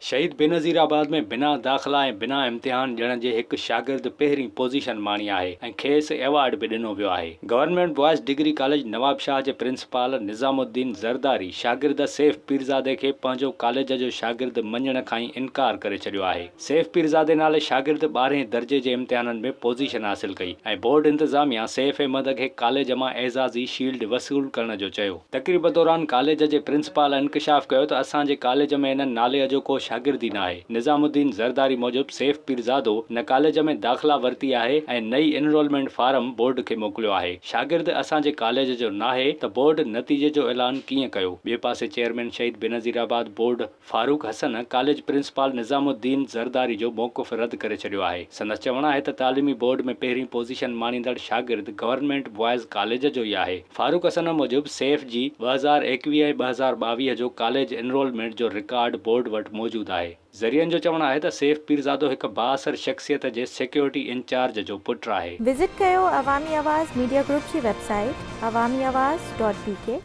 شهيد بينظيرآباد ۾ بنا داخلا ۽ بنا امتحان ڏيڻ جي هڪ شاگرد پهرين پوزيشن ماڻي آهي ۽ کيس ايوارڊ به ڏنو ويو آهي. Government boys degree college Nawabshah جي پرنسپال نظام الدين زرداري شاگرد سيف پيرزادي کي پنهنجو ڪاليج جو شاگرد مڃڻ کان ئي انڪار ڪري ڇڏيو آهي. سيف پيرزادي نالي شاگرد ٻارهين درجي جي امتحانن ۾ پوزيشن حاصل ڪئي ۽ بورڊ انتظاميا سيف احمد کي ڪاليج مان اعزازي شيلڊ وصول ڪرڻ جو چيو. تقريب دوران ڪاليج جي پرنسپال انڪشاف ڪيو ته اسان جي ڪاليج ۾ ان نالي جو ڪو شاگرد ئي ناهي. نظام الدين زرداري موجب سيف پيرزادو نه ڪاليج ۾ داخلا ورتي آهي ۽ نه ئي انرولمينٽ فارم بورڊ کي موڪليو آهي. شاگرد اسان جي ڪاليج جو ناهي ته بورڊ نتيجي جو اعلان ڪيئن ڪيو؟ ٻئي پاسي chairman Shaheed Benazirabad board Farooq Hassan college principal Nizamuddin Zardari جو موقف رد ڪري ڇڏيو آهي. سندس چوڻ آهي ته تعليمي بورڊ ۾ پهرين پوزيشن ماڻيندڙ شاگرد گورنمينٽ بوائز ڪاليج جو ئي آهي. فاروق حسن موجب سيف جي 2021 ۽ 2022 جو ڪاليج انرولمينٽ جو رڪارڊ بورڊ وٽ موجود آهي. ذريعن جو چوڻ آهي ته سيف پيرزادو هڪ بااثر شخصيت جي سيڪيورٽي انچارج جو پٽ آهي. وزٽ ڪيو عوامي آواز ميڊيا گروپ جي website Awami Awaz dot B K.